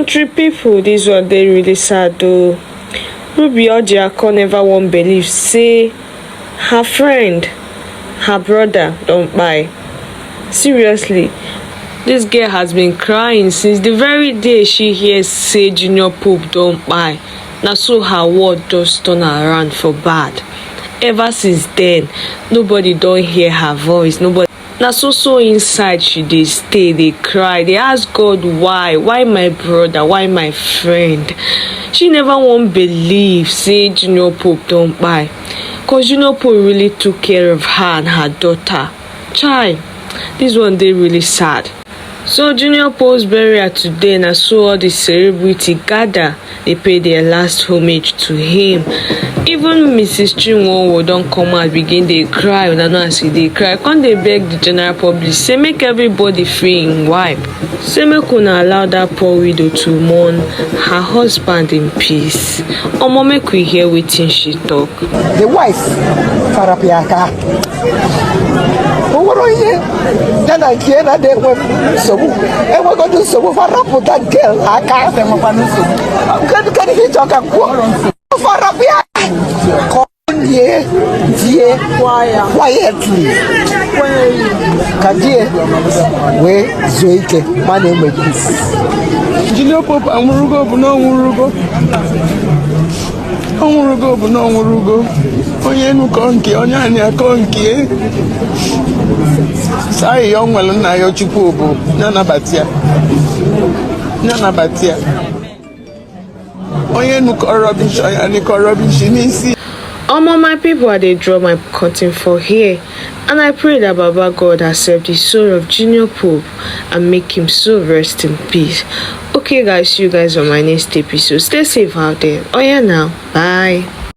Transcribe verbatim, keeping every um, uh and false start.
Three people, this one dey really sad though. Ruby Ojiako never wan believe say her friend, her brother don kpai. Seriously, this girl has been crying since the very day she hear say Junior Pope don kpai. Na so her world just turn around for bad. Ever since then, nobody don hear her voice. Nobody. Na so so inside she dey stay, dey cry, dey ask God why, why my brother, why my friend. She never wan believe say Junior Pope don kpai, cause Junior Pope really took care of her and her daughter. Chai, this one dey really sad. So Junior Pope's burial today, na so all the celebrity gather dey pay their last homage to him. Even Missus Chinwowo don come out begin dey cry, una know as e dey cry, come dey beg the general public say make everybody free im wife, say make una allow that poor widow to mourn her husband in peace. Omo, make we hear wetin she talk. The wife farapụ ya aka, o nwere onye ya na nke ya na-ada enwe nsogbu, enwegodo nsogbu, farapụ that girl aka. Kedu kedu ihe ị chọ ka m kwuo? Farapụ ya ka ọ nye die quietly, ka die wee zuo ike, ma na enwe peace. Junior Pope anwụrụgo bụ na ọ nwụrụgo, ọ nwụrụgo bụ na ọ nwụrụgo. Onye enu kọọ nke, onye anị akọọ nke. Saa ya, ọ nwere nna ya Chukwu bụ ya nabata ya, ya nabata ya. Onye enu kọọ rubbish, onye anị kọọ rubbish n'isi. Omo, my people, I dey draw my curtain for here, and I pray that Baba God accept the soul of Junior Pope and make him soul rest in peace. Okay, guys, see you guys on my next episode. Stay safe out there. Oh yeah, now, bye.